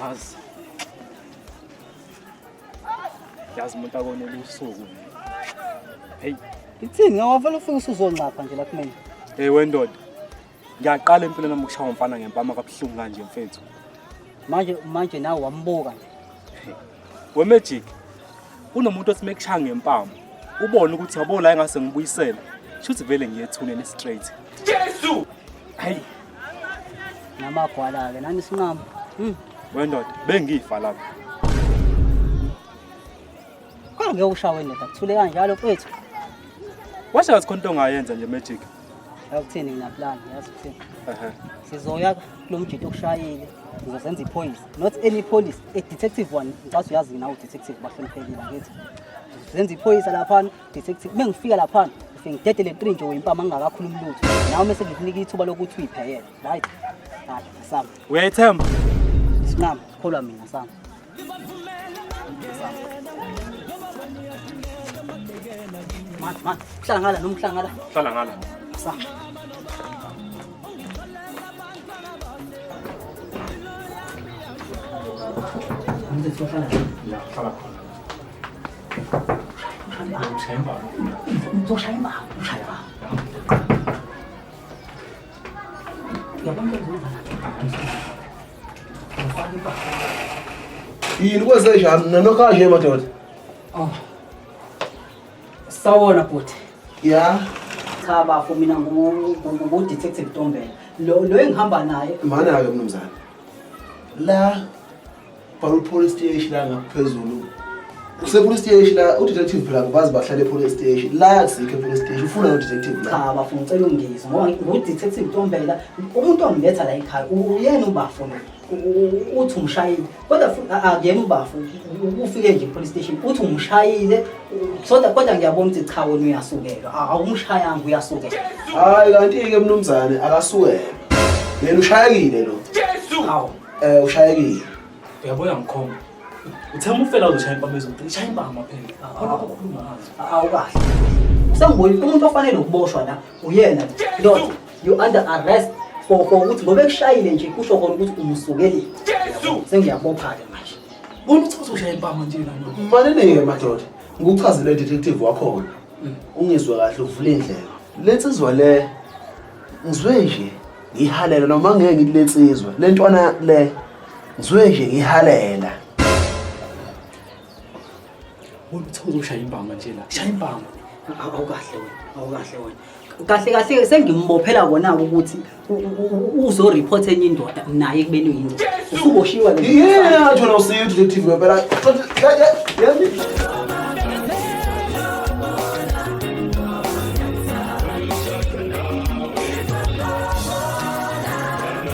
Yazi. Yazi umuntu akonela usuku. Hey, Ithini ngawavele ufike usuzongxapha nje la kumina. Hey wendoda. Ngiyaqala empilweni nami ukushaya umfana ngempama kabuhlungu kanje mfethu. Manje manje nawe wambuka nje. We Magic. Kunomuntu othi mekushaya ngempama. Ubone ukuthi yabo la engase ngibuyisela. Shuthi vele ngiyethuneni straight. Jesu! Hey, Namagwala ke nani sinqamu. Wendoda, bengifa lapha. Kodwa ngeke ushawe ndoda kuthule kanjalo mfethu. Washa ngathi khona into ongayenza nje Magic. Akuthini ngina plan yazi ukuthini. Ehhe. Sizoya kulo mjito okushayile. Ngizozenza iphoyisa. Not any police, a detective one. Ngicathi uyazi nawe detective bahloniphekile ngithi. Ngizozenza iphoyisa laphana, detective. Mengifika laphana, ngifike ngidedele 3 nje wempama ngingakakhulumi lutho. Nawe mase ngikunika ithuba lokuthi uyipheyele. Right? Hayi, Sam. Uyayithemba? Sinqamu, kholwa mina Sam. Man, man, uhlala ngala noma uhlala ngala? Hlala ngala. Sam. Mzee uhlala la. Ya, hlala khona. Ushaya impama. Uzoshaya impama, ushaya impama. Uyabona into engizoyenza la? Ngifaka impama. Yini kwenzenjani nanokanje madoda? Oh. Sawona bhuti. Ya, Cha bafo mina ngu detective Ntombela. Lo lo engihamba naye mana-ke mnumzane. La bhala police station la ngaphezulu. Kuse police station la u-detective phela bazi bahlala e-police station. La akusikho e-police station ufuna no-detective la. Cha bafo ngicela ungizwe ngoba ngu-detective Ntombela umuntu ongiletha la ekhaya uyena ubafo lo. Uthi umshayile kodwa akuyena ubafo ufike nje e-police station uthi umshayile kodwa kodwa ngiyabona ukuthi cha wena uyasukelwa awumshayanga uyasukelwa. Hayi kanti-ke mnumzane akasukelwa. Yena ushayekile lo. Hawu. Ushayekile. Uyabuya ngikhomba. Uthema ufela uzoshaya impama ezokuthi shaya impama phela. Khona ukukhuluma ngazo. Awukahle. Usangibonile umuntu ofanele ukuboshwa la uyena lo. Ndoda, you under arrest for ukuthi ngoba ekushayile nje kusho khona ukuthi umsukelile. Sengiyabopha-ke manje. Bona uthi uzoshaya impama nje la no. Manene-ke madoda, ngikuchazele detective wakhona. Ungizwe kahle uvule indlela. Le nsizwa le ngizwe nje ngihalela noma ngeke ngithi le nsizwa, le ntwana le ngizwe nje ngihalela. Bona uthi uzoshaya impama nje la. Shaya impama. Awukahle wena, awukahle wena. Kahle kahle sengimbophela kona-ke ukuthi uzoreport enye indoda naye ekubeni uyindoda. Usuboshiwe ke. Yeah, thona usiyo detective ngempela.